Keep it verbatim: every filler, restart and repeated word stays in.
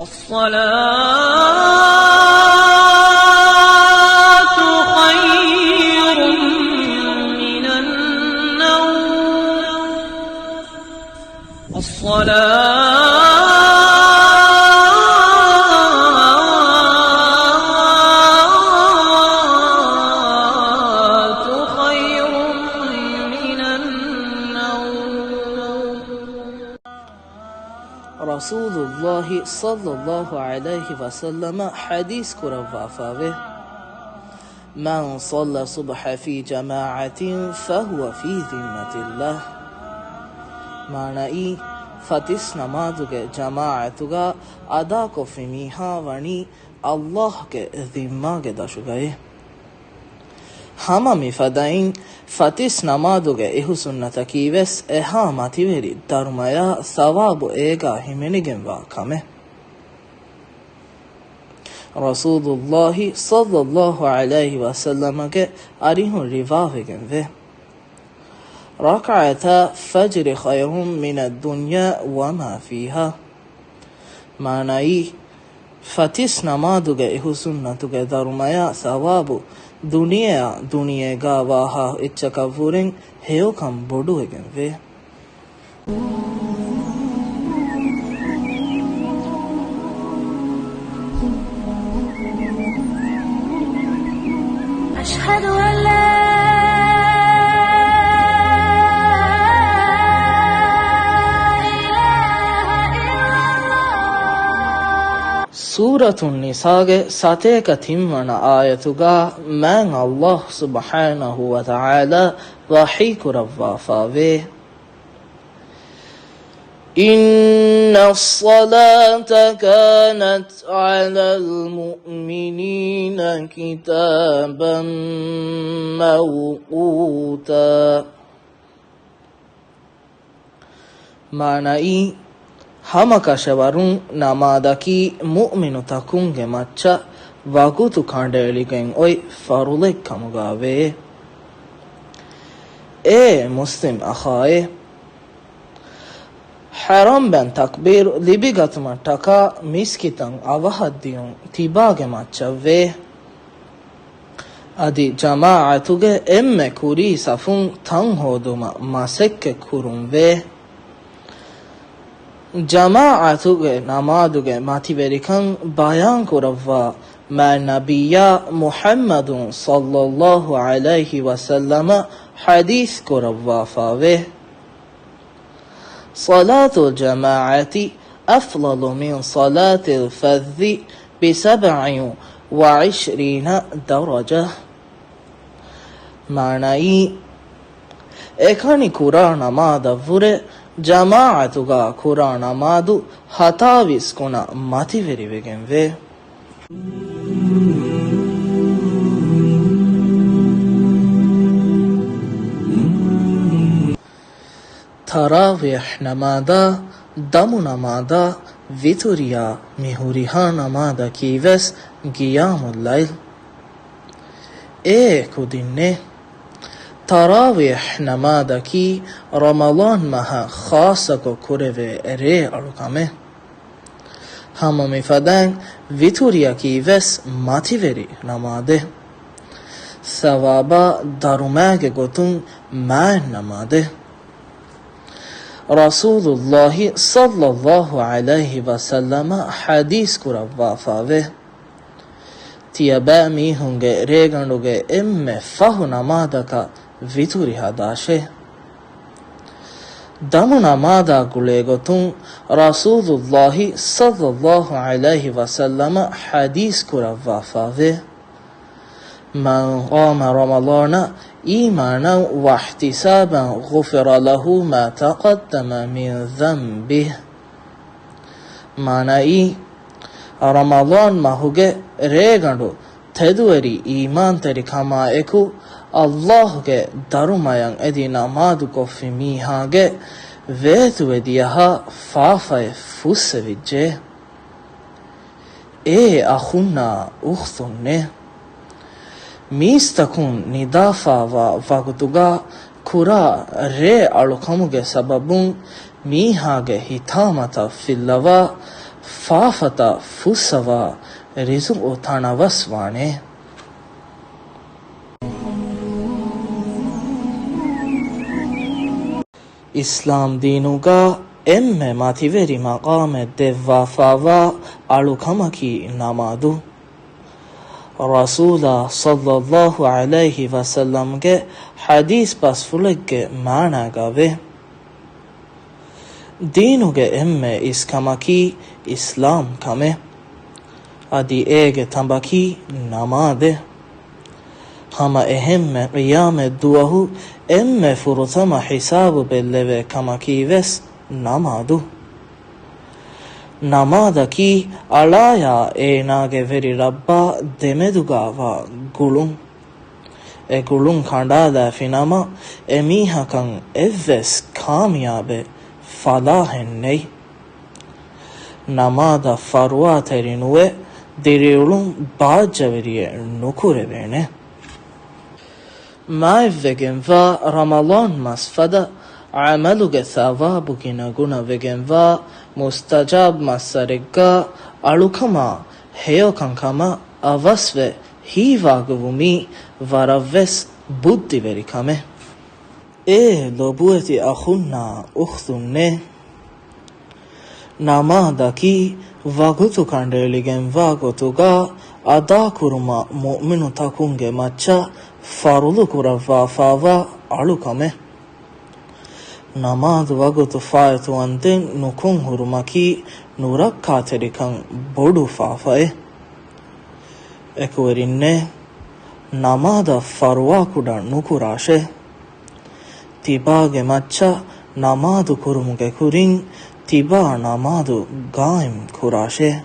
الصلاة خير من النوم. الصلاة خير من النوم. ރަސޫލުﷲ ޞައްލަﷲ ޢަލައިހި ވަސައްލަމަ ޙަދީޘް ކުރައްވާފައިވޭ، من صلى الصبح في جماعة فهو في ذمة الله. މާނައީ، ފަތިސް ނަމާދުގެ ޖަމާޢަތުގަ އަދާކޮށްފި މީހާ ވަނީ ﷲ ގެ ޛިންމާގެ ދަށުގައޭ. ހަމަ މިފަދައިން، ފަތިސް ނަމާދުގެ އިހުސުންނަތަކީ ވެސް އެހާ މަތިވެރި ދަރުމަޔާ ސަވާބު އޭގާ ހިމެނިގެންވާ ކަމެއް. ރަސޫލުﷲ ޞައްލަﷲ ޢަލައިހި ވަސައްލަމަގެ އަރިހުން ރިވާވެގެންވޭ، ركعتا الفجر خير من الدنيا وما فيها. މާނައީ، ފަތިސް ނަމާދުގެ އިހުސުންނަތުގެ ދަރުމަޔާ ސަވާބު ދުނިޔެއާ ދުނިޔޭގާ ވާހާ އެއްޗަކަށްވުރެން ހެޔޮކަން ބޮޑުވެގެންވޭ. أشهد أن لا إله إلا الله. ސޫރަތުއްނިސާގެ ސަތޭކަ ތިންވަނަ އާޔަތުގަ މާތް ﷲ ސުބްޙާނަހޫ ވަތަޢާލާ ވަޙީކުރައްވާފައިވޭ، إن الصلاة كانت على المؤمنين كتابا موقوتا. މާނައީ، ހަމަކަށަވަރުން ނަމާދަކީ މުއުމިނުތަކުންގެ މައްޗަށް ވަގުތު ކަނޑައެޅިގެން އޮތް ފަރުޟެއް ކަމުގައިވޭ. އޭ މުސްލިމް އަޚާއޭ! ޙަރަމްބަން ތަކްބީރު ލިބިގަތުމަށްޓަކާ މިސްކިތަށް އަވަހަށްދިޔުން ތިބާގެ މައްޗަށްވޭ. އަދި ޖަމާޢަތުގެ އެންމެ ކުރީ ސަފުން ތަން ހޯދުމަށް މަސައްކަތް ކުރުންވޭ. ޖަމާޢަތުގެ ނަމާދުގެ މަތިވެރިކަން ބަޔާންކުރައްވާ މާތް ނަބިއްޔާ މުޙައްމަދު ޞައްލަﷲ ޢަލައިހި ވަސައްލަމަ ޙަދީޘް ކުރައްވާފައިވޭ، صلاة الجماعة أفضل من صلاة الفذ بسبع وعشرين درجة. މާނައީ، އެކަނި ކުރާ ނަމާދަށްވުރެ ޖަމާޢަތުގަ ކުރާ ނަމާދު ހަތާވީސް ގުނަ މަތިވެރިވެގެންވޭ. ތަރާވީޙް ނަމާދާ، ދަމު ނަމާދާ، ވިތުރިއާ، މި ހުރިހާ ނަމާދަކީ ވެސް ޤިޔާމުއްލައިލް. އޭ ކުދިންނޭ! ތަރާވީޙް ނަމާދަކީ ރަމަޟާން މަހަށް ޚާއްޞަކޮށް ކުރެވޭ ރޭ އަޅުކަމެއް. ހަމަ މިފަދައިން ވިތުރިއަކީ ވެސް މަތިވެރި ނަމާދެއް. ސަވާބާ ދަރުމައިގެ ގޮތުން މާތް ނަމާދެއް. ރަސޫލުﷲ ޞައްލަﷲ ޢަލައިހި ވަސައްލަމަ ޙަދީޘް ކުރައްވާފައިވޭ، ތިޔަބައިމީހުންގެ ރޭގަނޑުގެ އެންމެ ފަހު ނަމާދަކަށް ވިތުރި ހަދާށޭ. ދަމު ނަމާދާ ގުޅޭގޮތުން ރަސޫލުﷲ ޞައްލަﷲ ޢަލައިހި ވަސައްލަމަ ޙަދީޘް ކުރައްވާފައިވޭ، من قام رمضان إيمانا واحتسابا غفر له ما تقدم من ذنبه. މާނައީ، ރަމަޟާން މަހުގެ ރޭގަނޑު ތެދުވެރި އީމާންތެރިކަމާއެކު، ﷲ ގެ ދަރުމަޔަށް އެދި ނަމާދުކޮށްފި މީހާގެ ވޭތުވެދިޔަހާ ފާފައެއް ފުއްސެވިއްޖެ. އޭ އަޚުންނާ އުޚްތުންނޭ! މީސްތަކުން ނިދާފާވާ ވަގުތުގަ ފުރާ ރޭ އަޅުކަމުގެ ސަބަބުން މީހާގެ ހިތާމަތައް ފިއްލަވާ، ފާފަތައް ފުއްސަވާ، ރިޒުޤު ތަނަވަސް ވާނެ. އިސްލާމް ދީނުގަ އެންމެ މަތިވެރި މަޤާމެއް ދެއްވާފާވާ އަޅުކަމަކީ ނަމާދު. ރަސޫލާ ޞައްލައްލާހު ޢަލައިހި ވަސައްލަމްގެ ޙަދީޘް ބަސްފުޅެއްގެ މާނާގަވޭ. ދީނުގެ އެންމެ އިސްކަމަކީ އިސްލާމް ކަމެއް. އަދި އޭގެ ތަނބަކީ ނަމާދެއް. ހަމަ އެހެންމެ ޤިޔާމަތް ދުވަހު އެންމެ ފުރަތަމަ ހިސާބު ބެއްލެވޭ ކަމަކީ ވެސް ނަމާދު. ނަމާދަކީ އަޅާޔާ އޭނާގެ ވެރި ރައްބާ ދެމެދުގާވާ ގުޅުން. އެ ގުޅުން ކަނޑާލާފިނަމަ، އެމީހަކަށް އެއްވެސް ކާމިޔާބެއް ފަލާހެއް ނެތް. ނަމާދަށް ފަރުވާތެރި ނުވެ، ދިރިއުޅުން ބާއްޖަވެރިއެއް ނުކުރެވޭނެ. މާތްވެގެންވާ ރަމަޟާން މަސް ފަދަ ޢަމަލުގެ ސަވާބު ގިނަގުނަވެގެންވާ މުސްތަޖާބް މައްސަރެއްގަ އަޅުކަމާ ހެޔޮކަން ކަމަށް އަވަސްވެ ހީވާގިވުމީ ވަރަށްވެސް ބުއްދިވެރި ކަމެއް. އޭ ލޮބުވެތި އަޚުންނާ އުޚްތުންނޭ! ނަމާދަކީ ވަގުތު ކަނޑައެޅިގެންވާ ގޮތުގަ އަދާކުރުމަށް މުއުމިނުތަކުންގެ މައްޗަށް ފަރުޟު ކުރައްވާފާވާ އަޅުކަމެއް. ނަމާދު ވަގުތު ފާއިތުވަންދެން ނުކުންހުރުމަކީ ނުރައްކާތެރިކަން ބޮޑު ފާފައެއް. އެކުވެރިންނޭ! ނަމާދަށް ފަރުވާކުޑަ ނުކުރާށޭ. ތިބާގެ މައްޗަށް ނަމާދު ކުރުމުގެ ކުރިން ތިބާ ނަމާދު ގާއިމް ކުރާށޭ.